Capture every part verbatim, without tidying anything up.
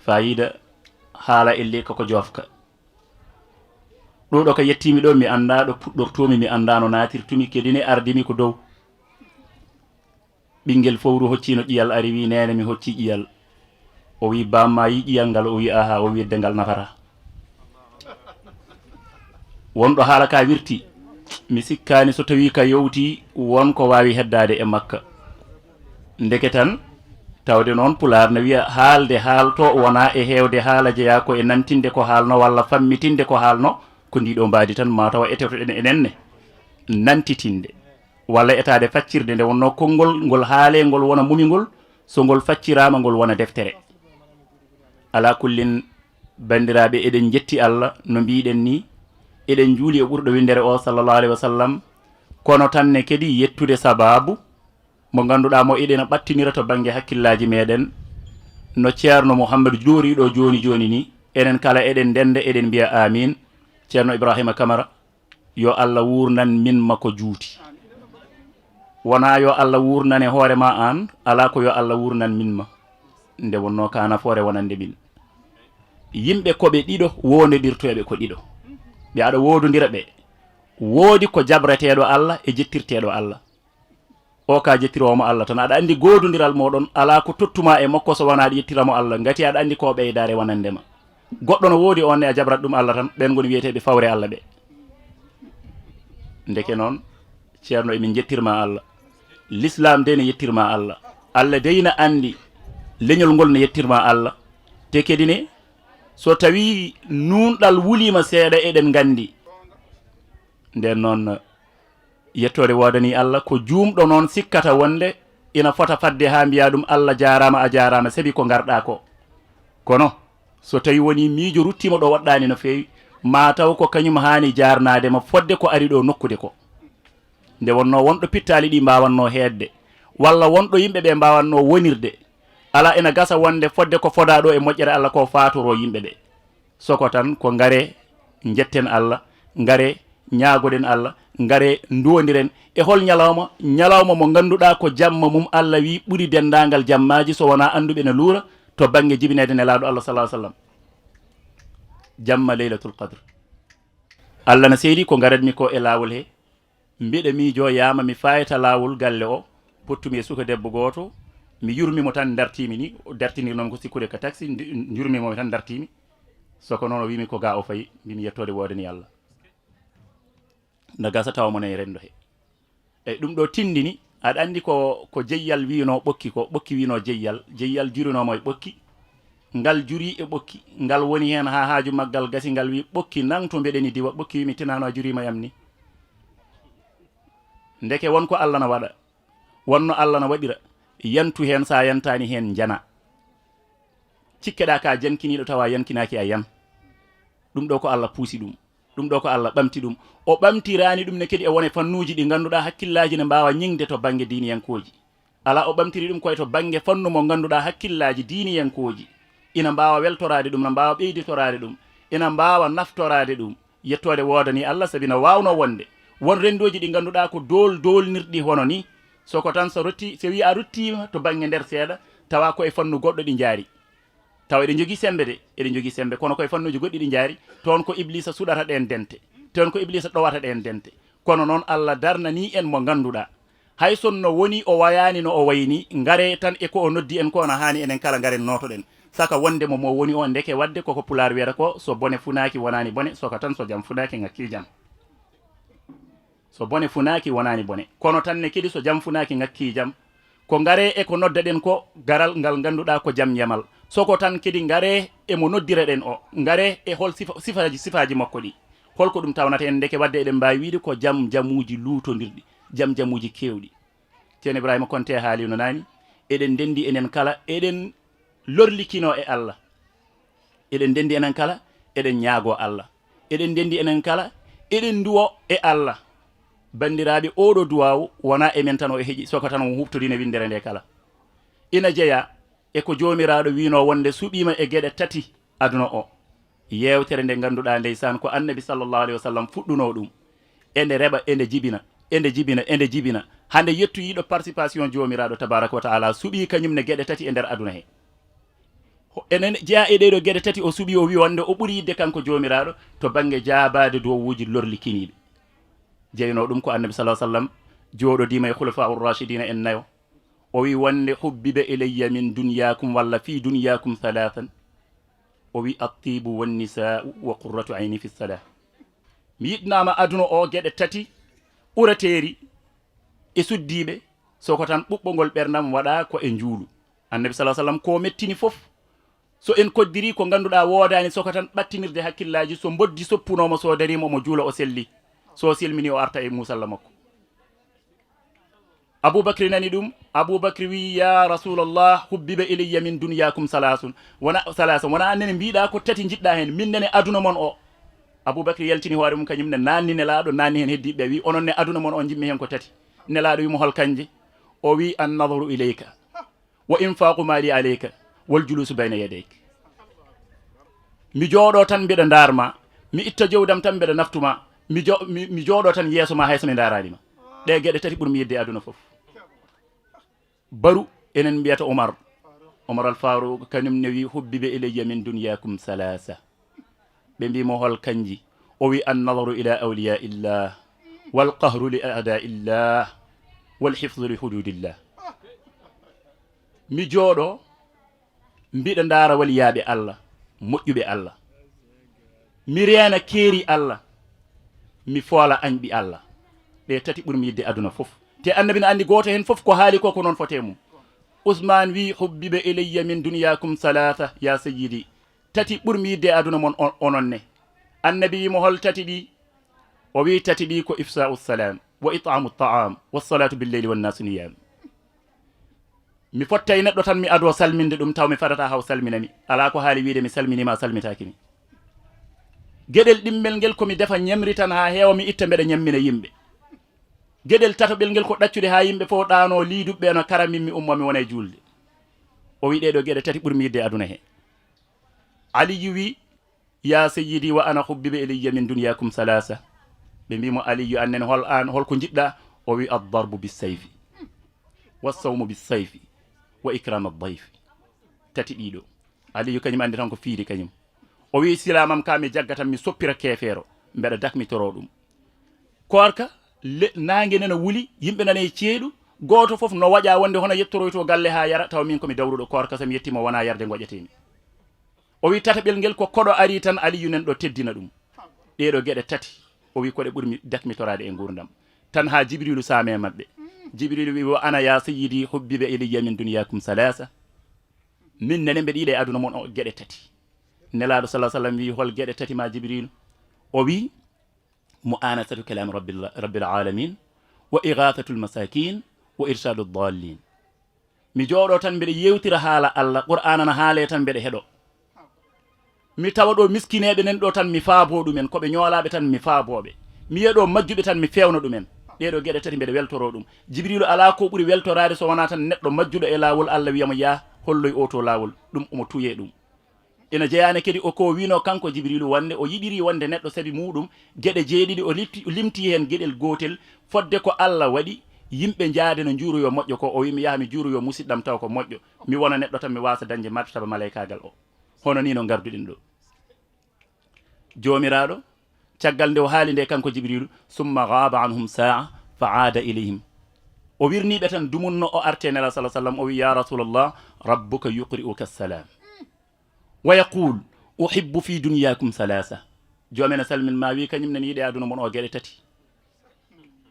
Fayida haala elli ka ko joofka. Ɗo ɗo ka yettimi ɗo, mi annda ɗo puɗɗortumi, mi annda no natirtumi, kadi ne ardimi ko dow. Ɓinngel fowru hoccino ƴiyal, ari wi, "Neene, mi hocci ƴiyal." O wi, "Bamma yi ƴiyal ngal?" O wi, "Aha." O wi, "Edde ngal nafata." Wonɗo haala ka wirti, mi sikkaani so tawi ka yowti, won ko waawi heddaade e makka. Ndeke tan, tawde noon Pulaar na wiya, haalde haalto wona e heewde haala, jeyaa ko e nantinde ko haalno walla fammitinde ko haalno, ko ndiɗo mbaadi tan ma tawa etetoɗen enen ne, nantitinde walla etaade faccirde nde wonno konngol ngol haale, ngol wona mumingol, so ngol facciraama ngol wona deftere. Ala kullin, banndiraaɓe, eɗen njetti Allah no mbiɗen ni, eɗen juuli e ɓurɗo winndere o, sallallahu alayhi wa sallam, kono tan ne kadi yettude sababu mo ngannduɗaa mo eɗen ɓattinira to bannge hakkillaaji meɗen, no Ceerno Mouhammadu jooriɗo jooni jooni ni, enen kala eɗen ndennda, eɗen mbiya amin. Ceerno Ibrahima Kamara, yo Allah wuurnan min ma ko juuti. Wona yo Allah wuurnane hoore ma aan, alaa ko yo Allah wuurnan min ma. Nde wonno ka nafoore wonande min. Yimɓe ko ɓe ɗiɗo, woondodirtoyɓe ko ɗiɗo. Ɓe aɗa woodondira ɓe. Woodi ko jabrateeɗo Allah e jettirteeɗo Allah. O ka jettiroomo Allah tan. Aɗa anndi goodondiral moɗon, alaa ko tottuma e makko so wonaa aɗa yettira mo Allah. Ngati aɗa anndi ko ɓeydaare wonande ma. Goɗɗo no woodi on ne a jabrat ɗum Allah tan. Ɓen ngoni wiyeteeɓe fawre Allah ɓe. Ndeke noon, Ceerno, emin njettirma Allah. L'islam de ne yettirma Allah. Allah dey na anndi leñol ngol ne yettirma Allah. Te kadi ne, so tawi nuunɗal wuliima seeɗa, eɗen nganndi. Nden noon, yettoode woodani Allah, ko juumɗo noon sikkata wonde ina fota fadde haa mbiya ɗum, "Allah jaaraama, a jaaraama, sabi ko ngarɗaa ko." Kono, so tawi woni miijo ruttiima ɗo woɗɗaani no feewi, ma taw ko kañum haani jaarnaade ma fodde ko ari ɗo nokkude ko. Nde wonno wonɗo pittaali ɗi mbaawatno heedde, walla wonɗo yimɓe ɓe mbaawatno wonirde, ala ina gasa wonde fodde ko fodaa ɗo e moƴƴere Allah ko faatoro yimɓe ɓe. Soko tan ko ngare njetten Allah, ngare ñaagoɗen Allah, ngare nduwondiren. E hol ñalawma? Ñalawma mo ngannduɗaa ko jamma mum Allah wi ɓuri denndaangal jammaaji so wonaa annduɓe ne luura to bannge jibineede Nelaaɗo Allah, sallallahu alaihi wasallam. Jamma Laylatul Qadr. Allah na seedi ko ngaratmi ko e laawol he. Mbiɗa miijoo yaama mi faayta laawol galle o, pottumi e suka debbo gooto, mi yurmi mo tan, dartimi ni, dartinirnomi ko sikkude ka taxi, ndi-, njurmi mo tan, dartimi. Soko noon o wiimi ko ga o fayi, mbimi yettoode woodani Allah. Na gasa tawa mo nayi renndo he. Eyi, ɗum ɗo tindini, aɗa anndi ko, ko jeyyal wiino ɓokki ko, ɓokki wiino jeyyal, jeyyal jurinomo e ɓokki. Ngal juri e ɓokki, ngal woni heen haa haaju maggal gasi, ngal wi ɓokki, "Nang to mbeɗeni diwa?" Ɓokki wi, "Mi tinano a jurima yam ni." Ndeke won ko Allah na waɗa, wonno Allah na waɗira, yantu heen, sa yantaani heen, njana. Cikkeɗa ka jankiniiɗo tawa yankinaaki a yan. Ɗum ɗo ko Allah puusi ɗum. Ɗum ɗo ko Allah ɓamti ɗum. O ɓamtiraani ɗum ne kadi e wone fannuuji ɗi ngannduɗaa hakkillaaji ne mbaawa ñiŋde to bannge diiniyankooji. Alaa, o ɓamtiri ɗum koye to bannge fannu mo ngannduɗaa hakkillaaji diiniyankooji ina mbaawa weltoraade ɗum, ina mbaawa ɓeyditoraade ɗum, ina mbaawa naftoraade ɗum. Yettoode woodanii Allah, sabi no waawnoo wonde won renndooji ɗi ngannduɗaa ko dool-, doolnirɗi hono nii. So ko tan so rotti, so wii a ruttiima to bannge nder seeɗa, tawa ko e fannu goɗɗo ɗi njaari. Tawa eɗen njogii semmbe de, eɗen njogii semmbe, kono ko e fannuuji goɗɗi ɗi njaari. Toon ko Ibliisa suɗata ɗeen dente, toon ko Ibliisa ɗowata ɗeen dente. Kono noon, Allah darnanii en mo ngannduɗaa, hay sinno wonii o wayaani no o wayi nii, ngaree tan e ko o noddi en ko, na haani enen kala ngaren nootoɗen. Saka wonde mo, mo woni o, ndeke waɗde koko Pulaar wiyata ko, so bone funaaki wonaani bone, soko tan so jam funaaki ŋakkii jam. So bone funaaki wonaani bone. Kono tan ne kadi so jam funaaki ŋakkii jam. Ko ngaree e ko noddaɗen ko, garal ngal ngannduɗaa ko jam yamal. Soko tan kadi ngaree e mo noddireɗen o. Ngaree e hol sifa-, sifaaji, sifaaji makko ɗi. Holko ɗum tawnata en? Ndeke waɗde eɗen mbaawi wiide ko jam jamuuji luutondirɗi, jam jamuuji keewɗi. Ceerno Ibrahima Konte haali no naani, eɗen ndenndi enen kala, eɗen lorlikinoo e Allah. Eɗen ndenndi enen kala, eɗen ñaagoo Allah. Eɗen ndenndi enen kala, eɗen nduwo e Allah. Banndiraaɓe, ooɗoo duwaawu wonaa e men tan o heƴi, soko tan o huɓtodina winndere nde kala. Ina jeyaa e ko Joomiraaɗo wiinoo wonde suɓiima e geɗe tati aduna o. Yeewtere nde ngannduɗaa ndeysaan ko Annabi sallallahu alayhi wa sallam fuɗɗunoo ɗum. Ende reɓa, ende jibina, ende jibina, ende jibina. Hande yettoyiiɗo participation Joomiraaɗo tabaaraka wa ta'ala suɓii kañum ne geɗe tati e nder aduna he. Enen jeyaa e ɗee ɗoo geɗe tati, o suɓii, o wii wonde o ɓuri yiɗde kanko Joomiraaɗo to bannge jaabaade duwawuuji lorlikiniiɗi. Jeynoo ɗum ko Annabi sallallahu alaihi wasallam jooɗodiima e khulafaa'ur rashidina en nayo. O wii wonde: "Hubbiba ilayya min dunyaakum, walla fi dunyaakum thalathan." O wii: "At-tibu wan-nisaa'u wa qurratu ayni fi salah." Mi yiɗnaama aduna o geɗe tati ɓurateeri e suddiiɓe, so ko tan ɓuɓɓongol ɓerndam waɗa ko e njuulu. Annabi sallallahu alaihi wasallam ko mettini fof, so en koddiri ko ngannduɗaa woodaani, so ko tan ɓattinirde hakkillaaji, so mboddi soppunooma, so dariima omo juula, o selli, so silmini o arta e musalla makko. Abubakri nani ɗum, Abubakri wi: "Ya Rasulallah, hubbiba ilayya min dunyaakum salasun." Wona, salasan, wona an nene mbiɗa ko tati njiɗɗa heen, min nene aduna mon o. Abubakri yaltini hoore mum, kañum ne naanni Nelaaɗo, naanni heen heddiiɓe, wi: "Onon ne aduna mon o njiɗmi heen ko tati." Nelaaɗo wi mo: "Hol kanje?" O wi: "An-nazaru ilayka, wa infaqu mali alayka, wal julusu bayna yadayk." Mi jooɗo tan mbiɗa ndaar ma, mi itta jawdam tan mbiɗa naftu ma, mi jo-, mi, mi jooɗo tan yeeso ma hay so mi ndaaraani ma. Ɗe geɗe tati ɓurmi yiɗde e aduna fof. Baru, enen mbiyata Omar. Omar Al Faruq, kañum ne wi: "Hubbiba ilayya min dunyaakum salaasa." Ɓe mbi mo: "Hol kanji?" O wi: "An-nazaru ila awliya illah, wal qahru li a'da illah, wal hifzu li hududillah." Mi jooɗo, mbiɗa ndaara waliyaaɓe Allah, moƴƴuɓe Allah. Mi reena keeri Allah, mi foola añɓi Allah. Ɗe tati ɓurmi yiɗde aduna fof. Te Annabi ne anndi gooto heen fof ko haali ko, ko noon fotee mum. Usmaan wi: "Hubbiba ilayya min dunyaakum salaasa, ya sayyidi." Tati ɓurmi yiɗde e aduna mon on, onon ne. Annabi wi mo: "Hol tati ɗi?" O wi: "Tati ɗi ko ifsaa'u salaam, wa it'aamu ta'aam, wa salaatu bil leyli wan naasu niyaam." Mi fotta e neɗɗo tan mi adoo salminde ɗum, taw mi fadataa haw salmina mi. Alaa ko haali wiide mi salminiima, a salmitaaki mi. Geɗel ɗimmel ngel ko mi defa ñamri tan haa heewa, mi itta mbeɗa ñammina yimɓe. Geɗel tataɓel ngel ko ɗaccude haa yimɓe fof ɗaanoo, liiduɓe no kara, min mi umma mi wona e juulde. O wi: "Ɗee ɗoo geɗe tati ɓurmi yiɗde e aduna he." Aliyu wi: "Ya sayyidi, wa ana hubbiba ilayya min dunyaakum salaasa." Ɓe mbi mo: "Aliyu, an nen hol an, hol ko njiɗɗa?" O wi: "Ad-darbu bis-sayfi, was-sawmu bis-sayfi, wa ikraam ad-dayfi." Tati ɗiɗo. Aliyu kañum anndi tan ko fiiri kañum. O wi: "Silaamam ka mi jagga tan mi soppira keefeero, mbeɗa dakmitoro ɗum." Koorka, le-, naange nana wuli, yimɓe nana e ceeɗu, gooto fof no waƴa wonde hono yettoroyto galle haa yara, tawa min ko mi dawruɗo koorka, so mi yetti mo wona yarde ngoƴatee mi. O wi: "Tataɓel ngel ko koɗo ari tan, Aliyu nen ɗo teddina ɗum." Ɗee ɗo geɗe tati, o wi ko ɗe ɓurmi dakmitoraade e nguurndam. Tan haa Jibriilu saame e maɓɓe. Jibriilu wi: "Wa ana ya sayyidi hubbiba ilayya min dunyaakum salaasa." Min nene mbeɗa yiɗa e aduna mon o geɗe tati. Nelaaɗo sallallahu alaihi wasallam wi: "Hol geɗe tati ma Jibriilu?" O wi: "Mu'anasatu kalaami rabbil, rabbil alamin, wa ighathatul masakin, wa irshadud dallin." Mi jooɗo tan mbeɗa yewtira haala Allah, Qur'aana na haale tan mbeɗa heɗo. Mi tawa ɗo miskineeɓe nan ɗo tan mi faabo ɗumen, ko ɓe ñoolaaɓe tan mi faabooɓe. Mi yiya ɗo majjuɓe tan mi feewna ɗumen. Ɗee ɗo geɗe tati mbeɗa weltoro ɗum. Jibriilu alaa ko ɓuri weltoraade so wonaa tan neɗɗo majjuɗo e laawol, Allah wiya mo: "Yaa, holloy oo to laawol." Ɗum omo tuuyee ɗum. Ina jeyaani kadi o ko wiino kanko Jibriilu wonde o yiɗiri wonde neɗɗo sabi muuɗum geɗe jeeɗiɗi o limti, o limti heen geɗel gootel, fodde ko Allah waɗi yimɓe njaade no njuuroyo moƴƴo ko, o wi mi yaha mi juuroyo musiɗɗam taw ko moƴƴo, mi wona neɗɗo tan mi waasa dañde martaba malaykaagal o. Hono ni no ngarduɗen ɗo. Joomiraaɗo, caggal nde o haali nde kanko Jibriilu, summa ghaaba anhum saa fa aada ilayhim. O wirniiɓe tan dumunno o arte Nela sala sallam, o wi: "Ya Rasulallah, rabbuka yuqri'uka salam." Wa yaqul: "Uhibbu fi dunyakum salasa." Joomen a salmin ma wi kañum nani yiɗe aduna mon o geɗe tati.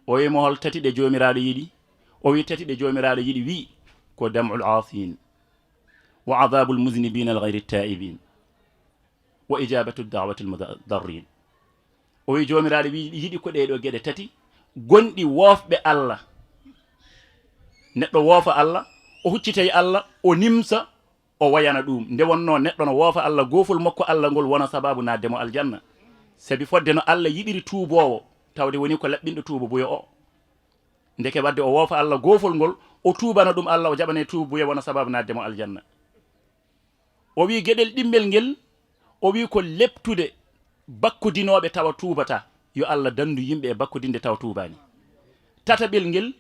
O wi mo hol tati ɗe Joomiraaɗo yiɗi? O wi tati ɗe Joomiraaɗo yiɗi wi ko: "Dam'ul asin, wa adabul muznibin al ghayri taibin, wa ijabatu da'wati al mudarrin." O wi Joomiraaɗo wi yiɗi ko ɗee ɗo geɗe tati gonɗi woofɓe Allah. Neɗɗo woofa Allah, o huccitay Allah, o nimsa, o wayana ɗum. Nde wonnoo neɗɗo no woofa Allah, goofol makko Allah ngol wona sabaabu naatde mo aljanna. Sabi fodde no Allah yiɗiri tuuboowo, tawde woni ko laɓɓinɗo tuuba buyo o. Ndeke wadde o woofa Allah goofol ngol, o tuubana ɗum Allah, o jaɓane tuuba buyo wona sabaabu naatde mo aljanna. O wi geɗel ɗimmel ngel, o wi ko leptude bakkodinooɓe tawa tuubata. Yo Allah danndu yimɓe e bakkodinde tawa tuubaani. Tataɓel ngel,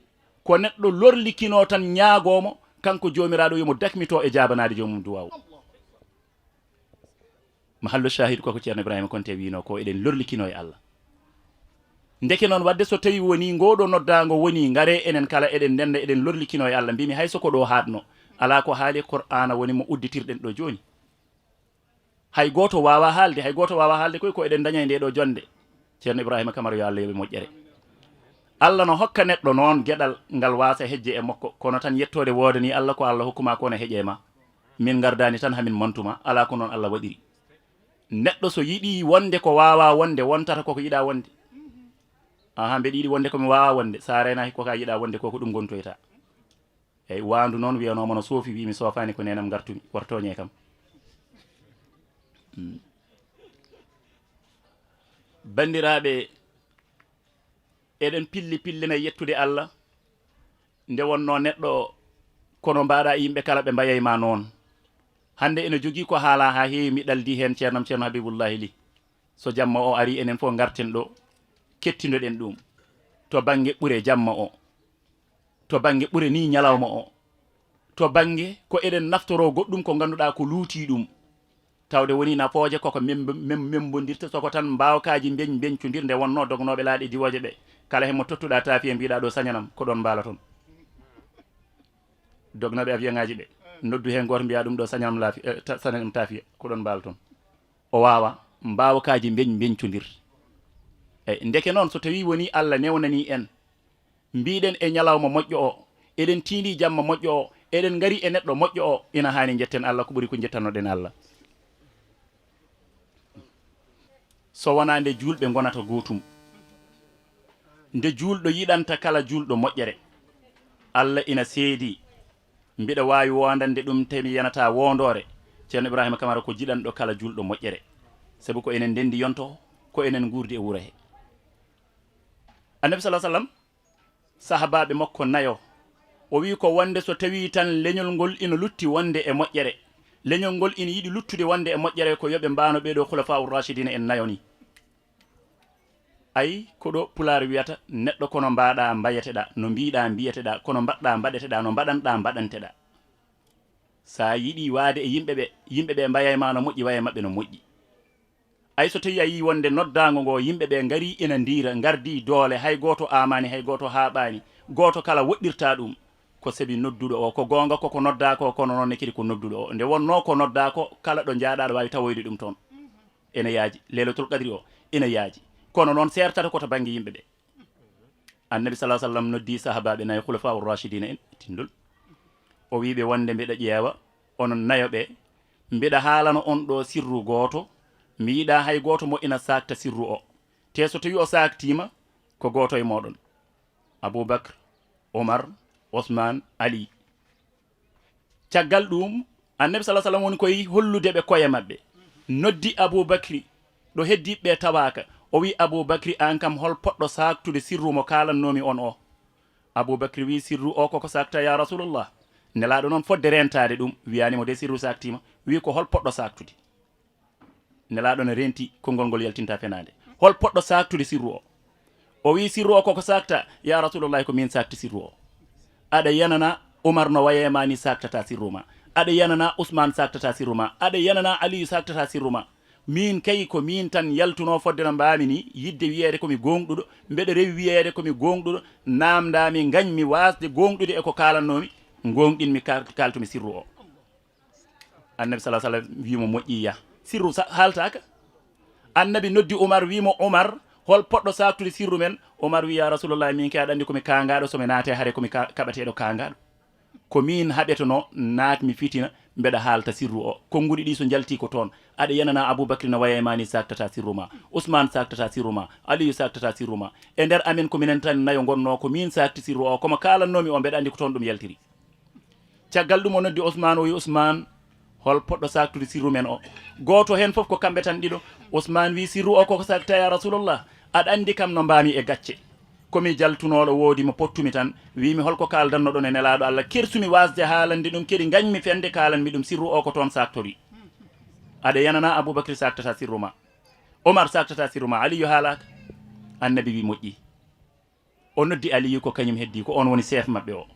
ko neɗɗo lorlikinoo tan ñaagoo mo, kanko Joomiraaɗo yo mo dakmito e jaabanaade joomum duwaaw. Mahallu shahid ko ko Ceerno Ibrahima Konte wiino ko eɗen lorlikino e Allah. Ndeke noon, wadde so tawi woni ngoɗo noddaango woni ngare enen kala eɗen ndenda eɗen lorlikino e Allah, mbimi hay so ko ɗo haatno, alaa ko haali Qur'aana woni mo udditirɗen ɗo jooni. Hay gooto waawa haalde, hay gooto waawa haalde koy ko eɗen ndaña e nde ɗo jonde. Ceerno Ibrahima Kamara yo Allah yoɓe moƴƴere. Allah no hokka neɗɗo noon geɗal ngal waasa hejje e makko, kono tan yettoode woodani Allah ko Allah hokkuma ko ne heƴe ma. Min ngardaani tan hamin montuma, alaa ko noon Allah waɗiri. Neɗɗo so yiɗi wonde ko waawa wonde, wontata koko yiɗa wonde. Aha, mbeɗa yiɗi wonde ko mi waawa wonde, sa reenaki ko ka yiɗa wonde ko, ko ɗum gontoyta. Eyyi, waandu noon wiyanoma no soofi, wi mi soofani ko nenam gartumi, war tooñe kam. Hmm. Banndiraaɓe, eɗen pilli pillina yettude Allah. Nde wonno neɗɗo kono mbaɗa yimɓe kala ɓe mbayay ma noon. Hannde ene jogii ko haala haa heewi, mi ɗaldi heen ceernam Ceerno Habibullahi Li. So jamma o ari, enen fof ngarten ɗo, kettindoɗen ɗum. To bannge ɓure jamma o, to bannge ɓure ni ñalawma o, to bannge ko eɗen naftoro goɗɗum ko ngannduɗaa ko luuti ɗum. Tawde woni nafooje koko mem-, mem-, membondirta, soko tan mbaawkaaji mbeñ-, mbeñcondir nde wonno dognooɓe laaɗe diwooje ɓe. Kala heen mo tottuɗaa taafiya mbiɗa ɗo sañanam, ko ɗon mbaala toon. Dognooɓe avion ŋaaji ɓe, noddu heen gooto mbiya ɗum ɗo sañanam laafi-, eh, ta-, sañanam taafiya, ko ɗon mbaala toon. O waawa mbaawkaaji mbeñ-, mbeñcondir. Eyyi, ndeke noon so tawi woni Allah newnani en, mbiɗen e ñalawma moƴƴo o, eɗen tiindi jamma moƴƴo o, eɗen ngari e neɗɗo moƴƴo o, ina haani njetten Allah ko ɓuri ko njettannoɗen Allah. So wonaa nde juulɓe ngonata gootum, nde juulɗo yiɗanta kala juulɗo moƴƴere. Allah ina seedi, mbiɗa waawi woondande ɗum te mi yanata woondoore. Ceerno Ibrahima Kamara ko jiɗanɗo kala juulɗo moƴƴere, sabu ko enen ndenndi yonto, ko enen nguurdi e wuro he. Annabi sallallahu alaihi wasallam, sahabaaɓe makko nayo, o wi ko wonde so tawi tan leñol ngol ina lutti wonde e moƴƴere, leñol ngol ina yiɗi luttude wonde e moƴƴere, ko yoɓe mbaano ɓeeɗo khulafa ur rashidina en nayo ni. Ay, ko ɗo pulaar wiyata, neɗɗo kono mbaɗa mbayeteɗa, no mbiɗa mbiyeteɗa, kono mbaɗɗa mbaɗeteɗa, no mbaɗanɗa mbaɗanteɗa. Sa yiɗi waade e yimɓe ɓe, yimɓe ɓe mbayay ma no moƴƴi, waye maɓɓe no moƴƴi. Ay, so tawi a yii wonde noddaango ngo, yimɓe ɓe ngari ina ndiira, ngardi doole, hay gooto aamaani, hay gooto haaɓaani, gooto kala woɗɗirta ɗum. Ko sabi nodduɗo o, ko goonga koko nodda ko, kono noon ne kadi ko nodduɗo o. Nde wonno ko nodda ko, kala ɗo njaaɗa aɗa waawi tawoyde ɗum toon. Ene yaaji, Leylatul Qadri o, ene yaaji. Kono noon seertata ko to bannge yimɓe ɓe. Annabi sallallahu alaihi wasallam noddi sahabaaɓe nayo, khulafa ur rashidina en, tindol. O wi ɓe wonde mbeɗa ƴeewa onon nayo ɓe, mbeɗa haalana on ɗo sirru gooto, mi yiɗa hay gooto mo ina saakta sirru o. Te so tawi o saaktiima, ko gooto e mooɗon. Abubakr, Omar, Osman, Ali. Caggal ɗum, Annabi sallallahu alaihi wasallam woni koye hollude ɓe koye maɓɓe. Noddi Abubakri, ɗo heddiiɓe ɓe tawaaka. O wi Abubakri, "Aan kam, hol poɗɗo saaktude sirru mo kaalannoomi on o?" Abubakri wi, "Sirru o koko saakta, ya Rasulullah?" Nelaaɗo noon fodde reentaade ɗum, wiyaani mo de sirru saaktiima. Wi, "Ko hol poɗɗo saaktude?" Nelaaɗo ne reenti, konngol ngol yaltinta fenaande. "Hol poɗɗo saaktude sirru o?" O wi, "Sirru o koko saakta?" "Ya Rasulullahi, ko min saakti sirru o." "Aɗa yanana Umar no waye ma ni saaktata sirru ma. Aɗa yanana Usman saaktata sirru ma. Aɗa yanana Aliyu saaktata sirru ma. Min kay ko min tan yaltuno fodde no mbaami ni, yidde wiyeede ko mi gooŋɗuɗo, mbeɗa rewi wiyeede ko mi gooŋɗuɗo, naamndaami ngañmi waasde gooŋɗude e ko kaalannoomi, gooŋɗinmi kaal-, kaaltumi sirru o." Annabi sallallahu alaihi wasallam wi mo, "Moƴƴi, yah." Sirru sa-, haaltaaka. Annabi noddi Umar, wi mo, "Umar, hol poɗɗo saaktude sirru men?" Umar wi, "Ya Rasulullah, min ke aɗa anndi ko mi kaangaaɗo, so mi naate hare ko mi ka-, kaɓateeɗo kaangaaɗo. Ko min haɓetono, naatmi fitina, mbeɗa haalta sirru o. Konnguɗi ɗi so njalti ko toon. Aɗa yanana Abubakri no waye ma ni saaktata sirru ma. Usman saaktata sirru ma. Aliyu saaktata sirru ma. E nder amen ko minen tan nayo ngonno, ko min saakti sirru o. Komo kaalannoomi o, mbeɗa anndi ko toon ɗum yaltiri." Caggal ɗum o noddi Usmaan, o wi, "Usmaan, hol poɗɗo saaktude sirru men o?" Gooto heen fof ko kamɓe tan ɗiɗo. Usmaan wi, "Sirru o koko saakta, ya Rasulallah? Aɗa anndi kam no mbaami e gacce. Ko mi jaltunooɗo, woodi mo pottumi tan, wiimi, 'Hol ko kaaldannoɗon e Nelaaɗo Allah?' Kersumi waasde haalande ɗum, kadi ngañmi fende kaalanmi ɗum, sirru o ko toon saaktori. Aɗa yanana Abubakri saaktata sirru ma. Omar saaktata sirru ma, Aliyu haalaaka." Annabi wi, "Moƴƴi." O noddi Aliyu, ko kañum heddi, ko oon woni chef maɓɓe o.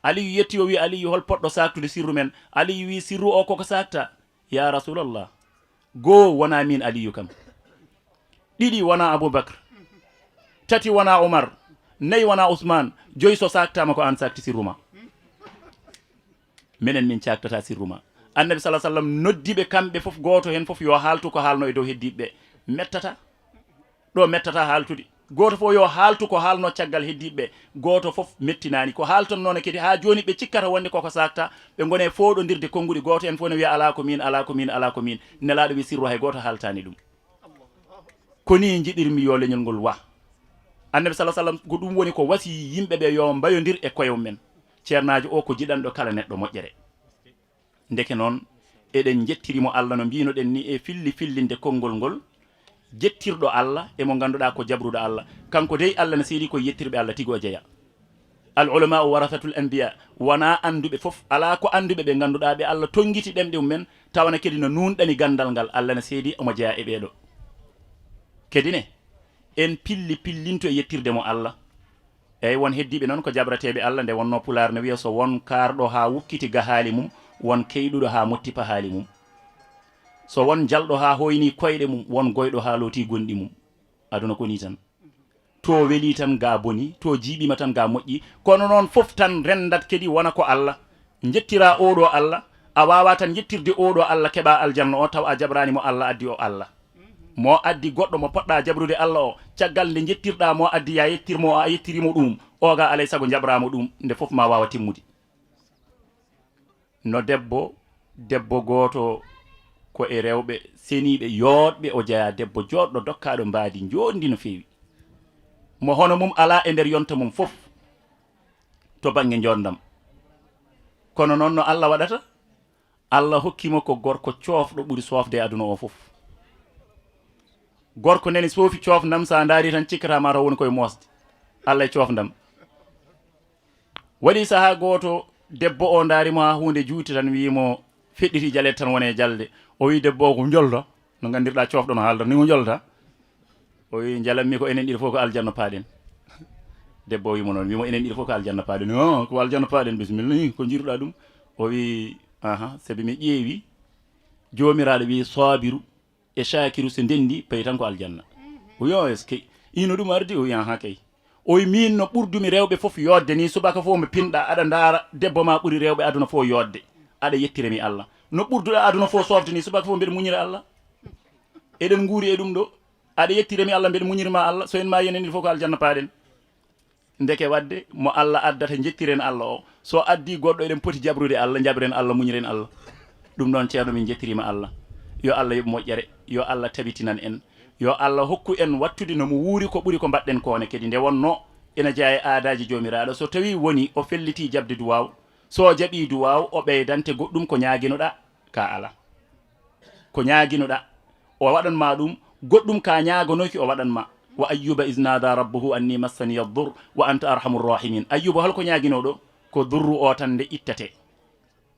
Aliyu yetti, o wi, "Aliyu, hol poɗɗo saaktude sirru men?" Aliyu wi, "Sirru o koko saakta, ya Rasulallah? Goo wonaa miin Aliyu kam. Ɗiɗi wonaa Abubakar. Tati wonaa Umar. Nayi wonaa Usmaan. Joyi so saaktaama ko aan saakti sirru maa. Menen min caaktataa sirru maa. Annabi sala sallam noddi ɓe kamɓe fof, gooto heen fof yo haaltu ko haalno e dow heddiiɓe ɓe. Mettata. Ɗo mettata haaltude. Gooto fof yo haaltu ko haalno caggal heddiiɓe ɓe. Gooto fof mettinaani. Ko haaltannoo ne kadi haa jooni ɓe cikkata wonde koko saakta, ɓe ngone fooɗondirde konnguɗi. Gooto heen fof ne wiya alaa ko miin, alaa ko miin, alaa ko miin. Nelaaɗo wi sirru hay gooto haaltaani ɗum. Ko nii njiɗirmi yo leñol ngol wa. Annabi sala sallam ko ɗum woni ko wasi yimɓe ɓe yo mbayondir e koye mum en. Ceernaajo o ko jiɗanɗo kala neɗɗo moƴƴere. Ndeke noon, eɗen njettiri mo Allah no mbiynoɗen ni e filli fillinde konngol ngol, jettirɗo Allah e mo ngannduɗaa ko jabruɗo Allah. Kanko dey Allah ne seedi koye yettirɓe Allah tigi o jeya. Al ulama'u warasatul anbiya, wonaa annduɓe fof, alaa ko annduɓe ɓe ngannduɗaa ɓe Allah tonngiti ɗemɗe mum en, tawana kadi no nuunɗani ganndal ngal, Allah ne seedi omo jeya e ɓeeɗo. Kadi ne, en pilli pillinto e yettirde mo Allah. Eyi, won heddiiɓe noon ko jabrateeɓe Allah, nde wonnoo Pulaar ne wiya so won kaarɗo haa wukkiti gahaali mum, won keyɗuɗo haa motti pahaali mum. So won jalɗo haa hoyni koyɗe mum, won goyɗo haa looti gonɗi mum. Aduna ko nii tan. To weli tan ga boni, to jiiɓiima tan ga moƴƴi. Kono noon fof tan renndat kadi wona ko Allah. Njettiraa oo ɗoo Allah. A waawaa tan yettirde oo ɗoo Allah keɓaa aljanna o taw a jabraani mo Allah addi o Allah. Mo addi goɗɗo mo poɗɗaa jabrude Allah o, caggal nde njettirɗaa mo addi ya yettir mo, a yettiriimo ɗum, o ga alay sago njaɓraama ɗum, nde fof ma waawa timmude. No debbo, debbo gooto ko e rewɓe seniiɓe yooɗɓe o jeyaa, debbo jooɗɗo dokkaaɗo mbaadi njooɗndi no feewi. Mo hono mum alaa e nder yonta mum fof to bannge njoonndam. Kono noon no Allah waɗata? Allah hokki mo ko gorko coofɗo ɓuri soofde e aduna o fof. Gorko nani soofi coofndam, so a ndaari tan cikkata ma taw woni koye moosde. Allah e coofndam. Waɗi sahaa gooto, debbo o ndaari mo haa huunde juuti tan, wiyi mo, feɗɗiti jalet tan wone e jalde. O wiyi debbo o ko njolta, no nganndirɗaa coofɗo no haaldata ni, ko njolta. O wiyi, njalammi ko enen ɗiɗo fof ko aljanna paaɗen. Debbo o wiyi mo noon, wiyi mo enen ɗiɗo fof ko aljanna paaɗen. O, ko aljanna paaɗen, bisimilla, ko njiiruɗaa ɗum? O wiyi, aha, sabi mi ƴeewi, Joomiraaɗo wiyi, saabiru e caakiru so ndenndi, payi tan ko aljanna. O wiyi, o, eskey. Ino ɗum ardi? O wiyi, aha, kay. O wiyi, miin no ɓurdumi rewɓe fof yooɗde ni, subaka fof mo pinɗa, aɗa ndaara debbo ma ɓuri rewɓe aduna fof yooɗde. Aɗa yettira mi Allah. No ɓurduɗa aduna fof soofde ni, subaka fof mbeɗa muñira Allah. Eɗen nguuri e ɗum ɗo. Aɗa yettira mi Allah, mbeɗa muñira ma Allah. So en maayi enen ɗiɗo fof ko aljanna paaɗen. Ndeke waɗde mo Allah addata, njettiren Allah o. So addi goɗɗo, eɗen poti jabrude Allah, jaɓren Allah, muñiren Allah. Ɗum ɗon, ceerno, min njettiriima Allah. Yo Allah yoɓ moƴƴere, yo Allah tabitinan en. Yo Allah hokku en wattude no mo wuuri ko ɓuri ko mbaɗɗen ko ne kadi. Nde wonno ina jeyaa e aadaaji Joomiraaɗo, so tawi woni o felliti jaɓde duwaaw, so o jaɓi duwaaw, o ɓeydante goɗɗum ko ñaaginoɗa ka ala. Ko ñaaginoɗa, o waɗan ma ɗum, goɗɗum ka ñaagonooki, o waɗan ma. Wa ayyuba iz nada rabbahu anni massaniya dur wa anta arhamur rahimin. Ayyuba, holko ñaaginoɗo? Ko durru o tan nde ittate.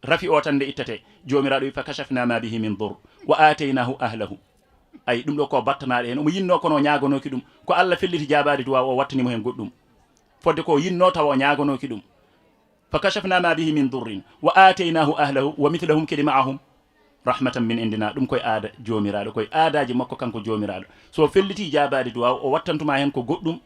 Rafi o tan nde ittate. Joomiraaɗo wi, "Fa kashafna ma bihi min dur, wa aataynahu ahlahu." Ay, ɗum ɗo ko battanaaɗo heen. Omo yinno kono o ñaagonooki ɗum. Ko Allah felliti jaabaade duwaaw o, wattani mo heen goɗɗum. Fodde ko o yinno tawa o ñaagonooki ɗum. "Fa kashafna ma bihi min durrin, wa aataynahu ahlahu, wa mithlahum kadi ma'ahum, rahmatan min indina." Ɗum koye aada Joomiraaɗo, koye aadaaji makko kanko Joomiraaɗo. So felliti jaabaade duwaaw, o wattantuma heen ko goɗɗum,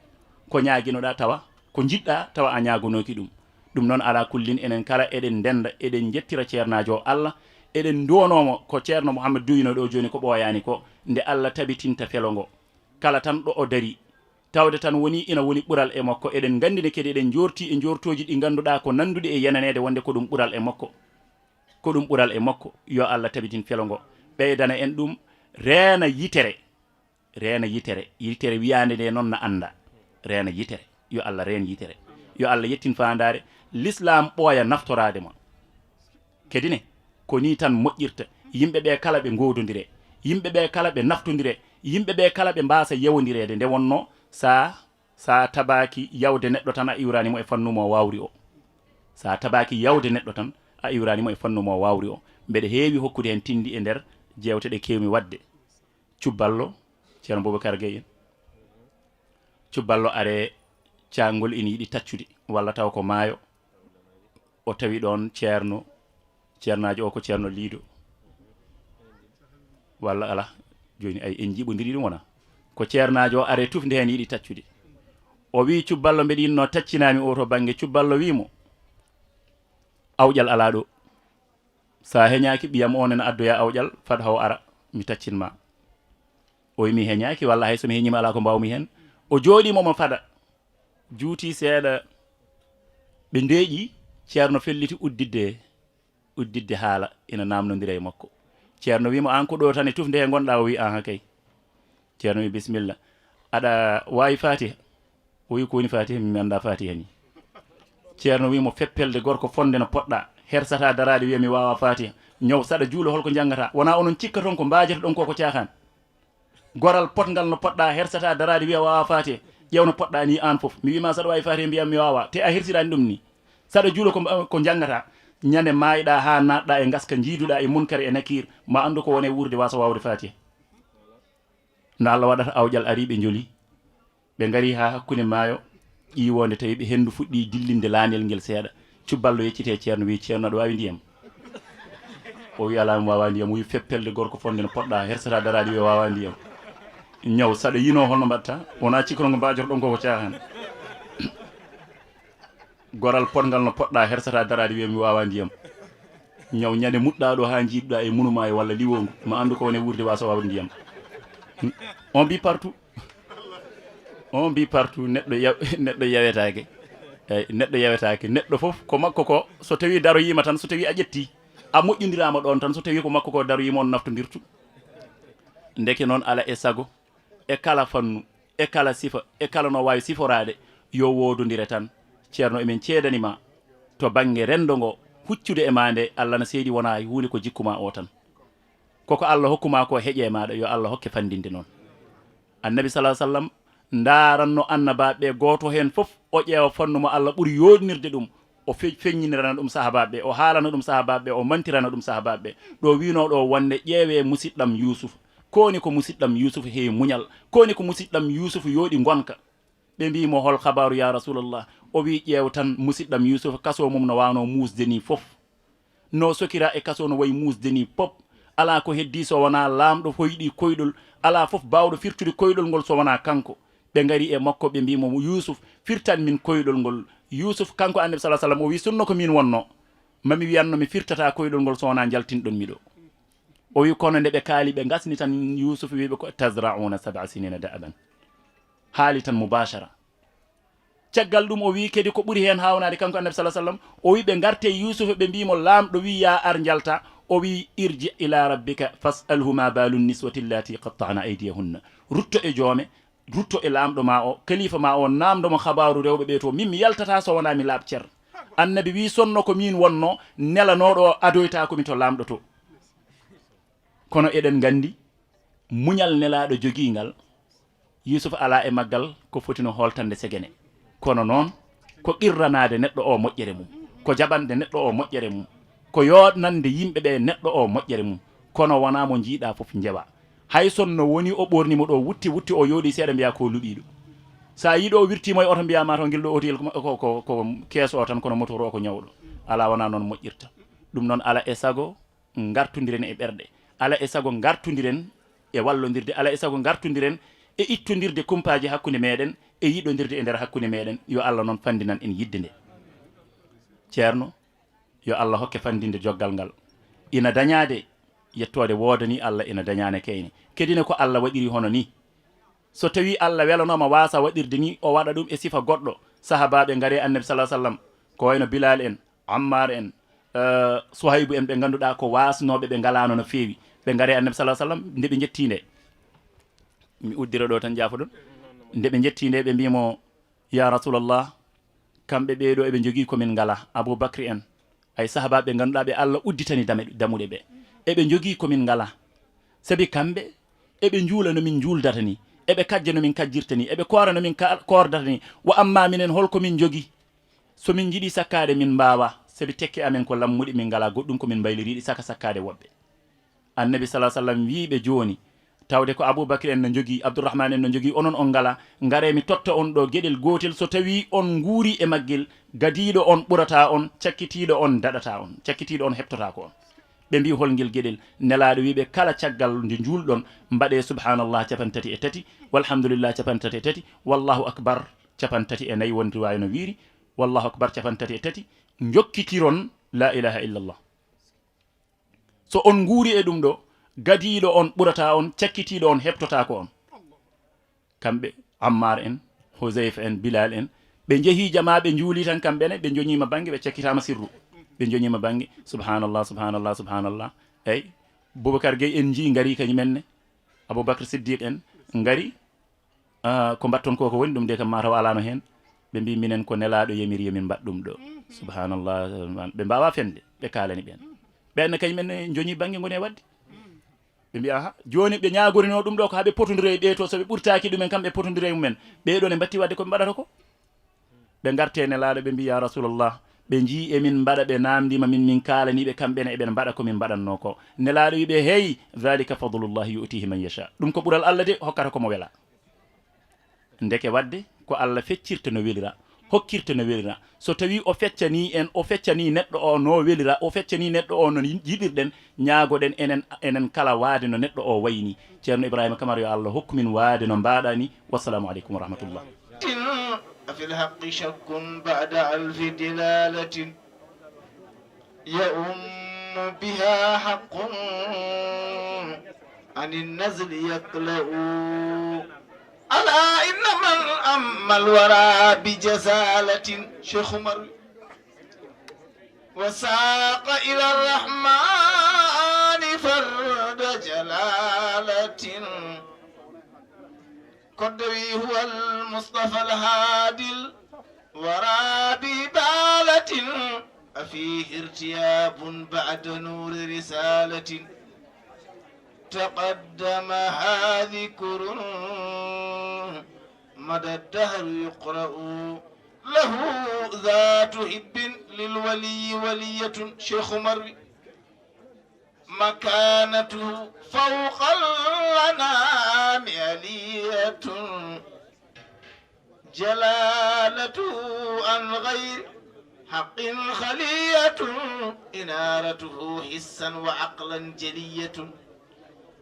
ko ñaaginoɗa tawa, ko njiɗɗa tawa a ñaagonooki ɗum. Ɗum noon, alaa kullin, enen kala eɗen ndennda, eɗen njettira ceernaajo o Allah, eɗen nduwanoo mo ko ceerno Mouhamed duwino ɗo jooni ko ɓooyaani ko, nde Allah tabitinta felo ngo. Kala tan ɗo o dari, tawde tan woni ina woni ɓural e makko. Eɗen nganndi ne kadi eɗen njoorti e njoortooji ɗi ngannduɗaa ko nannduɗi e yenaneede wonde ko ɗum ɓural e makko. Ko ɗum ɓural e makko. Yo Allah tabitin felo ngo, ɓeydana en ɗum, reena yitere. Reena yitere. Yitere wiyaande nde noon na annda. Reena yitere. Yo Allah reen yitere. Yo Allah yettin faandaare. Lislaam ɓooya naftoraade ma. Kadi ne, ko nii tan moƴƴirta. Yimɓe ɓe kala ɓe ngoodondire. Yimɓe ɓe kala ɓe naftondire. Yimɓe ɓe kala ɓe mbaasa yewondireede. Nde wonno, sa, sa tabaaki yawde neɗɗo tan, a iwraani mo e fannu mo waawri o. Sa tabaaki yawde neɗɗo tan, a iwraani mo e fannu mo waawri o. Mbeɗa heewi hokkude heen tinndi e nder jeewte ɗe keewmi waɗde. Cubballo, Ceerno Boubacar Gueye en. Cubballo are caangol ina yiɗi taccude, walla taw ko maayo. O tawi ɗoon ceerno, ceernaajo o ko ceerno Liido. Walla ala. Jooni ay en njiɓondiri ɗum wona ko ceernaajo o are tufde heen yiɗi taccude. O wii cubballo mbeɗa yinnoo taccinaami o to bannge, cubballo wii mo awƴal alaa ɗo. So a heñaaki ɓiyam on ene addoya awƴal, fad haw ara mi taccin ma. O wi mi heñaaki walla hay so mi heñiima alaa ko mbaawmi heen. O jooɗii mo mo fada, juuti seeɗa, ɓe ndeeƴi. Ceerno felliti udditde udditde haala ina naamnondira e makko. Ceerno wii mo aan ko ɗo tan e tufde he ngonɗaa? O wii aha kay. Ceerno wii bisimilla, aɗa waawi faatiha? O wii ko woni faatiha? Mi anndaa faatiha ni. Ceerno wii mo feppelde gorko fonde no poɗɗaa, hersataa daraade wiya mi waawaa faatiha. Ñaw saɗa juula holko njanngataa? Wonaa onon cikka toon ko mbaajata ɗon ko ko caaxaan. Goral potngal no poɗɗaa, hersataa daraade wiya waawaa faatiha. Ƴeew no poɗɗaa ni aan fof, mi wii ma saɗa waawi faatiha mbiyaa mi waawaa, te a hersiraani ɗum ni. Saɗa juula ko, ko njanngataa. Ñande maayɗaa haa naatɗaa e ngaska, njiiduɗaa e munkar e nakiir, ma anndu ko woni e wuurde waasa waawde faatiha. No Allah waɗata awƴal ari ɓe njoli. Ɓe ngari haa hakkunde maayo ƴiiwoonde, tawi ɓe henndu fuɗɗii dillinde laanel ngel seeɗa. Cubballo yeccitee ceerno, wii ceerno aɗa waawi ndiyam? O wii alaa mi waawaa ndiyam. O wii feppelde gorko fonde no poɗɗaa, hersataa daraade wiya waawaa ndiyam. Ñaw saɗa yinoo holno mbaɗta? Wonaa cikkono ko mbaajotoɗon ko ko caaxaan. Goral potngal no poɗɗaa, hersataa daraade wiya mi waawaa ndiyam. Ñaw ñande muɗɗaa ɗo haa njiiduɗaa e munu maayo walla liwongu, ma anndu ko woni e wuurde waasa waawde ndiyam. On mbi partout. On mbi partout neɗɗo yaw- neɗɗo yawetaake. Eyi, neɗɗo yawetaake. Neɗɗo fof ko makko ko, so tawii daroyiima tan, so tawii a ƴettii, a moƴƴondiraama ɗoon tan, so tawii ko makko ko daroyiima, on naftondirtu. Ndeke noon ala e sago, e kala fannu, e kala sifa, e kala no waawi siforaade, yo woodondire tan. Ceerno, emin ceedani ma to bannge renndo ngo, huccude e maa nde, Allah na seedi wonaa huunde ko jikku maa o tan. Koko Allah hokku maa ko heƴe maaɗa, yo Allah hokke fanndinde noon. Annabi salaa sallam ndaaranno annabaaɓe ɓe, gooto heen fof o ƴeewa fannu mo Allah ɓuri yooɗnirde ɗum, o fe- feññinirana ɗum sahabaaɓe ɓe, o haalana ɗum sahabaaɓe ɓe, o mantirana ɗum sahabaaɓe ɓe. Ɗo wiinoo ɗo wonde ƴeewee musiɗɗam Yuusuf. Ko woni ko musiɗɗam Yuusuf heewi muñal? Ko woni ko musiɗɗam Yuusuf yooɗi ngonka? Ɓe mbii mo hol habaaru ya Rasulallah? O wii ƴeew tan musiɗɗam Yuusuf, kasoo mum no waawno muusde nii fof. No sokira e kasoo no wayi muusde nii pop. Alaa ko heddii so wonaa laamɗo hoyɗii koyɗol, alaa fof baawɗo firtude koyɗol ngol so wonaa kanko. Ɓe ngari e makko ɓe mbii mo Yuusuf firtan min koyɗol ngol. Yuusuf kanko Annabi salaa sallam o wii sunno ko miin wonnoo. Ma mi wiyanno mi firtataa koyɗol ngol so wonaa njaltinɗon mi ɗo. O wii kono nde ɓe kaali ɓe ngasni tan Yuusuf wii ɓe ko tazra'uuna sab'a siniina da'aban. Haali tan mubaashara. Caggal ɗum o wii kadi ko ɓuri heen haawnaade kanko Annabi salaa sallam, o wii ɓe ngarte Yuusufa ɓe mbii mo laamɗo wii yaa ar njalta, o wii irji ila rabbika fas'alhu ma baalu niswati llati qatta'na aydiyahunna. Rutto e joome, rutto e laamɗo ma o, kalifa ma o, naamndo mo habaaru rewɓe ɓe to, min mi yaltataa so wonaa mi laaɓ cer. Annabi wii sonno ko miin wonnoo, nelanooɗo o adoytaa ko mi to laamɗo to. Kono eɗen nganndi muñal nelaaɗo jogii ngal, Yuusuf alaa e maggal ko foti no hooltande segene. Kono noon ko qirranaade neɗɗo o moƴƴere mum, ko jaɓande neɗɗo o moƴƴere mum, ko yooɗnande yimɓe ɓe neɗɗo o moƴƴere mum. Kono wonaa mo njiiɗaa fof njewa. Hay son no woni o ɓoorni mo ɗo wutti wutti o yooɗi seeɗa mbiya ko luɓiiɗo. So a yiɗo o wirtiimo e oto mbiya ma to ngel ɗo otoyel ko, ko, ko, ko keeso o tan kono motor o ko ñawɗo. Alaa wonaa noon moƴƴirta. Ɗum noon ala e sago ngartondiren e ɓerɗe, ala e sago ngartondiren e wallondirde, ala e sago ngartondiren e ittondirde kumpaaji hakkunde meɗen e yiɗondirde e nder hakkunde meɗen. Yo Allah noon fandinan en yidde nde. Ceerno, yo Allah hokke fandinde joggal ngal. Ina dañaade yettoode woodani Allah, ina dañaane kayne. Kedine ko Allah waɗiri hono ni. So tawi Allah welanooma waasa waɗirde ni, o waɗa ɗum e sifa goɗɗo. Sahabaaɓe ngari e Annabi sallallahu alaihi wasallam, ko wayno Bilal en, Ammar en, eh, Suhaybu en, ɓe ngannduɗaa ko waasnooɓe, ɓe ngalaano no feewi. Ɓe ngari e Annabi sallallahu alaihi wasallam, nde ɓe njetti nde. Mi uddira ɗo tan, jaafoɗon. Nde ɓe njetti nde, ɓe mbii mo, "Ya Rasulallah, kamɓe ɓee ɗo eɓe njogii ko min ngalaa, Abu Bakri en, ay sahabaaɓe ɓe ngannduɗaa ɓe Allah udditani dame-, damuɗe ɓe. Eɓe njogii ko min ngalaa. Sabi kamɓe, eɓe njuula no min njuuldata ni, eɓe kajja no min kajjirta ni, eɓe koora no min ka-, koordata ni. Wa amma minen, hol ko min njogii? So min njiɗii sakkaade, min mbaawaa, sabi tekke amen ko lammuɗe, min ngalaa goɗɗum ko min mbayliriiɗi saka sakkaade woɓɓe." Annabi sallallahu alaihi wasallam wii ɓe, "Jooni, tawde ko Abu Bakr en no njogii, Abdurrahman en no njogii, onon on ngalaa, ngaree mi totta on ɗo geɗel gootel, so tawii on nguurii e maggel, gadiiɗo on ɓurataa on, cakkitiiɗo on daɗataa on, cakkitiiɗo on heɓtotaako on." Ɓe mbi: "Hol ngel geɗel?" Nelaaɗo wi ɓe: "Kala caggal nde njuulɗon, mbaɗee subhanallah capantati e tati, walhamdulillah capantati e tati, wallahu akbar capantati e nayi, won riwaaya no wiiri, wallahu akbar capantati e tati, njokkitiron la ilaha illallah. So on nguuri e ɗum ɗo, gadiiɗo on ɓurata on, cakkitiiɗo on heɓtotaako on." Kamɓe Ammar en, Huzayfa en, Bilal en, ɓe njehi jamaa, ɓe njuuli tan kamɓe ne, ɓe njoñiima bannge, ɓe cakkitaama sirru. Ɓe njoñiima bannge, subhanallah, subhanallah, subhanallah. Eyi, Boubacar Gueye en njii, ngari kañumen ne. Aboubacre Siddiq en ngari, ah, ko mbatton ko, ko woni ɗum de, kam mataw alaano heen. Ɓe mbi minen ko nelaaɗo yamiri yo min mbaɗ ɗum ɗo. Subhanallah, ɓe mbaawa fende, ɓe kaalani ɓeen. Ɓeen ne kañumen ne njoñi bannge ngoni e waɗde. Ɓe mbi: "Aha, jooni ɓe ñaagorinoo ɗum ɗo ko haa ɓe potondira e ɓee to, so ɓe ɓurtaaki ɗumen kam ɓe potondira e mumen. Ɓee ɗoo ne mbatti waɗde ko ɓe mbaɗata ko." Ɓe ngarti e nelaaɗo, ɓe mbi: "Ya Rasulallah, ɓe njii emin mbaɗa, ɓe naamndiima min, min kaalanii ɓe, kamɓe ne eɓen mbaɗa ko min mbaɗannoo ko." Nelaaɗo wi ɓe: "Hey, dhalika fadlullahi yu'tihi man yasha." Ɗum ko ɓural Allah de, hokkata ko mo wela. Ndeke waɗde ko Allah feccirta no welira, hokkirta no welira. So tawii o feccanii en, o feccanii neɗɗo o no welira, o feccanii neɗɗo o no yiɗirɗen, ñaagoɗen enen, enen kala waade no neɗɗo o wayi ni. Ceerno Ibrahima Kamara, yo Allah hokku min waade no mbaaɗa ni. Wassalamu aleykum wa rahmatullah. أفي الحق شك بعد ألف دلالة يؤم بها حق عن النزل يكلأ. ألا إن من أما الورى بجزالة، شيخ عمر، وساق إلى الرحمن فرد جلالة. كدوي هو المصطفى الهادي الورى ببالة، أفيه ارتياب بعد نور رسالة. تقدمها ذكر مدى الدهر يقرأ، له ذات حب للولي ولية، شيخ عمر، مكانته فوق الأنام علية، جلالته عن غير حق خلية، إنارته حسا وعقلا جلية.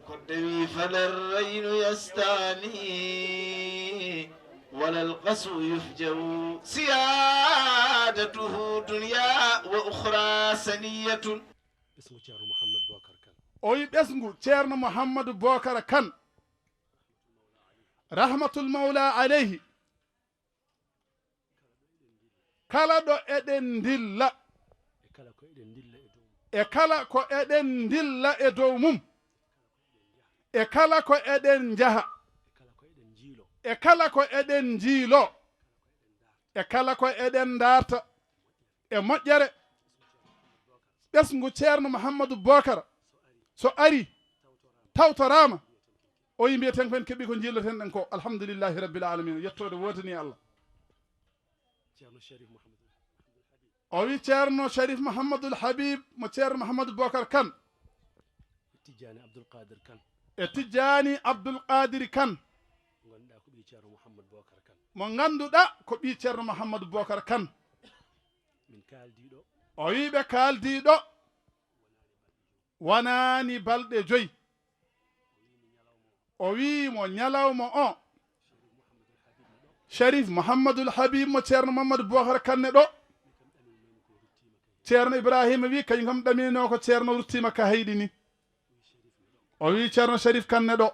كدوي فلا الرين يستعلي ولا القسو يفجأ، سيادته دنيا وأخرى سنية. Ɓesngu Ceerno Mouhamadou Bocar Kane. O wi ɓesngu Ceerno Mouhamadou Bocar Kane, rahmatul mawla aleyhi. Kala ɗo eɗen ndilla, e kala ko eɗen ndilla e dow mum, e kala ko eɗen ndilla e dow mum, e kala ko eɗen njaha, e kala ko eɗen njiilo, e kala ko eɗen njiilo, e kala ko eɗen ndarta e moƴƴere. Ɓesngu Ceerno Mouhamadou Bocar so ari, tawtoraama, o wi mbiyeten ko en keɓi ko njilloten ɗen ko. Alhamdulillahi rabbil alamina, yettoode woodani Allah. Ceerno Sharif Mouhamadou Abdoul Habib. O wi Ceerno Sharif Mouhamadoul Habib mo Ceerno Mouhamadou Bocar Kane. E Tijjaani Abdoul Qadir Kane. E Tijjaani Abdoul Qadir Kane. Mo ngannduɗaa ko ɓii Ceerno Mouhamadou Bocar Kane. Mo ngannduɗaa ko ɓii Ceerno Mouhamadou Bocar Kane. Min kaaldi ɗo. O wi ɓe kaaldi ɗo. Wanaani balɗe joyi. O wii mo ñalawma o, Sharif Mouhamadoul Habib mo Ceerno Mamadou Bocar Kanne ɗo. Ceerno Ibrahima wii kañum kam ɗaminoo ko Ceerno ruttiima ka heyɗi ni. O wii Ceerno Sharif Kanne ɗo.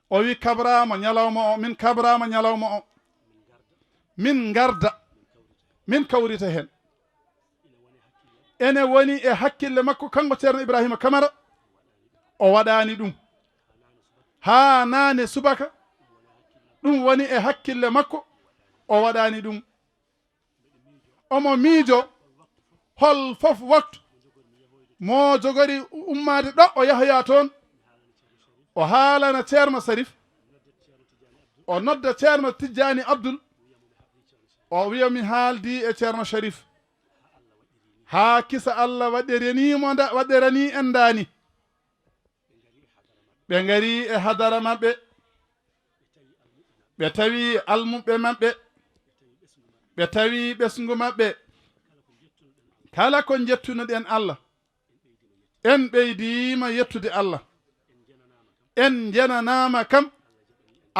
O wii kabraama ñalawma o, min kabraama ñalawma o. Min ngarda, min kawrita heen. Ene woni e hakkille makko, kanko Ceerno Ibrahima Kamara, o waɗaani ɗum. Haa naane subaka, ɗum woni e hakkille makko, o waɗaani ɗum. Omo miijo hol fof waktu mo jogori ummaade ɗo o yahoya toon, o haalana Ceerno Sarif, o nodda Ceerno Tijjaani Abdul, o wiya mi haaldi e Ceerno Sharif. Haa kisa Allah waɗiranii mo nda, waɗiranii en ndaani. Ɓe ngari e hadara maɓɓe. Ɓe tawi almuɓɓe maɓɓe. Ɓe tawi ɓesngu maɓɓe. Kala ko njettunoɗen Allah, En ɓeydiima yettude Allah. En njenanaama kam.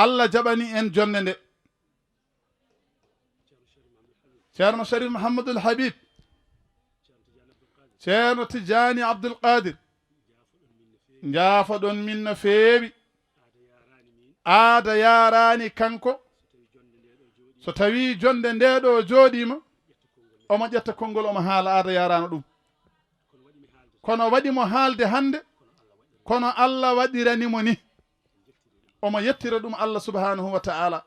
Allah jaɓani en jonnde nde. Ceerno Sharif Mahamadul Habib, Ceerno Tijjaani Abdul Qaadir, njaafoɗon min no feewi. Aada yaaraani kanko. So tawii jonnde ndee ɗoo jooɗiima, omo ƴetta konngol, omo haala, aada yaaraano ɗum. Kono waɗi mo haalde hannde, kono Allah waɗirani mo ni. Omo yettira ɗum Allah subhaanahu wa ta'ala.